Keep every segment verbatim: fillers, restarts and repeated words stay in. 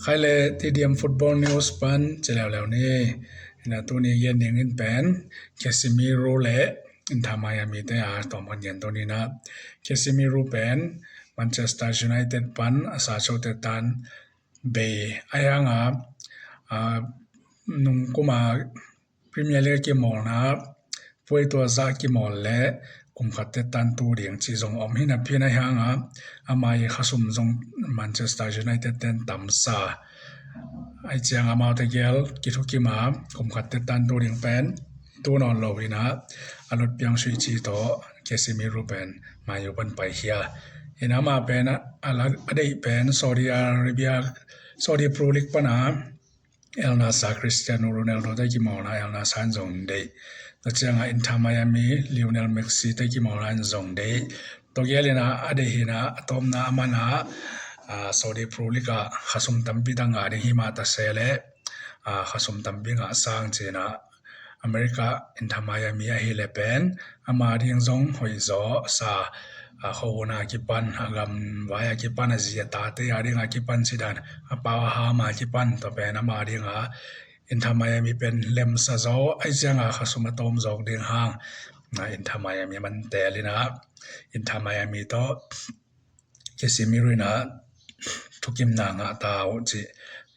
Khai le T D M Football News pan ci leuleu ni. Ina tuni gen ding in pen Casemiro le Inter Miami te a tawm kan gen tuni na. Casemiro pen Manchester United pan a sa cho te tan bei a hiang a, a, nung kuma Premier League kimawlna puai tua zah kimawl le kum khat te tan tu ding ci zong om hi na phin a hiang a, ama i khasum zong Manchester United ten tamsa. Ai ciang amau te gel kithukim a kum khat te tan tu ding pen tu nawn lo hi na, a lut piang sui ci tawh Casemiro pen Man U pan pai hia. Ina ama pen a, a la, a deih pen Saudi Arabia, Saudi Pro League pan a, Al Nassr Cristiano Ronaldo te kimawlna Al Nassr in zong deih. Tua ciang a Inter Miami Lionel Messi te kimawlna in zong deih. Tua gel ina a deih hi na a tawmna a man a, a, Saudi Pro League a khasum tampi ta ngah ding hi mah ta se le, a, khasum tampi ngah sang ci na America Inter Miami ahi le pen ama ding zong hoih zaw sa, a, khuahun a kipan, a gamvai a kipan, a zi a tate a ding a kipan ci dan, a pau a ham a kipan tua pen ama ding a Inter Miami pen lemsa zaw. Ai ciang a khasum a tawm zawk ding hang a Inter Miami man tel ina Inter Miami tawh Casemiro ina thukimna ngah ta uh ci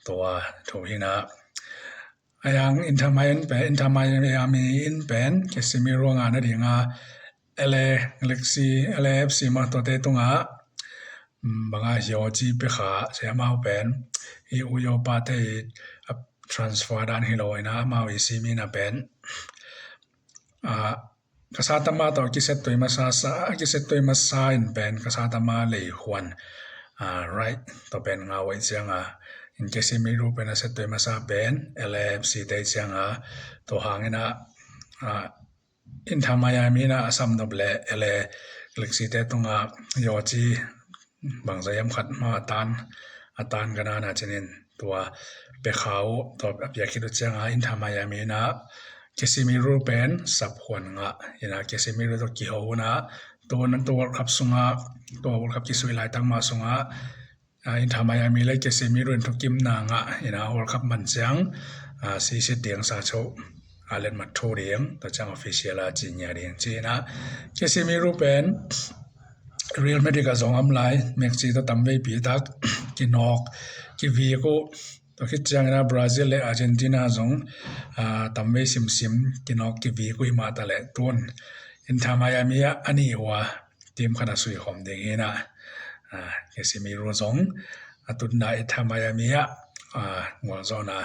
tua thu hi na. A hiang Inter Miami pen, Inter Miami in pen Casemiro ngah na ding a L A Galaxy, L A F C mah tuate tungah, mm, bang a hio ci pekha se amau pen i uyopa te i, a, transfer dan hi lo ina amau i simi na pen, a, Kasatama tawh kisettui masa sa, kisettui masa in pen Kasatama lei huan, a, right tawh pen ngau ai ciang a in Casemiro pen a settui masa pen L A F C te ciang a tua hang ina, a, Inter Miami na a sam nop le L A Galaxy te tunga yoci bangza yam khat ma a tan, a tan gana na cinin tua pekha uh tua a piak khit uh ciang a Inter Miami na Casemiro pen sap huan ngah ina Casemiro tawh kiho uh na tua, tua World Cup sunga, tua World Cup kisui lai tang ma sunga, a, Inter Miami le Casemiro in thukimna ngah ina World Cup man ciang, a, sisit ding sa cho a let mat thu ding tua ciang official a ci nia ding ci ina Casemiro pen Real Madrid a zong am lai, Messi tawh tamvei pi tak kinawk kivik uh. Tua khit ciangin a Brazil le Argentina zong, a, tamvei simsim kinawk kivik uh hi mah ta le tun Inter Miami ah a nih uh a team khat a sui khawm ding hi na, a, Casemiro zong a tutna Inter Miami ah, a, gualzawhna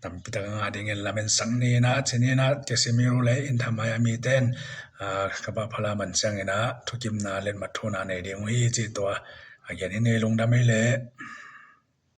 tampi tak a ngah dingin lamen sak ni na, ci ni na, Casemiro le Inter Miami ten, a, ka bah phala man ciangin a thukimna let mat thuna nei ding uh hi ci tua a gen hi ni. Lungdam hi le.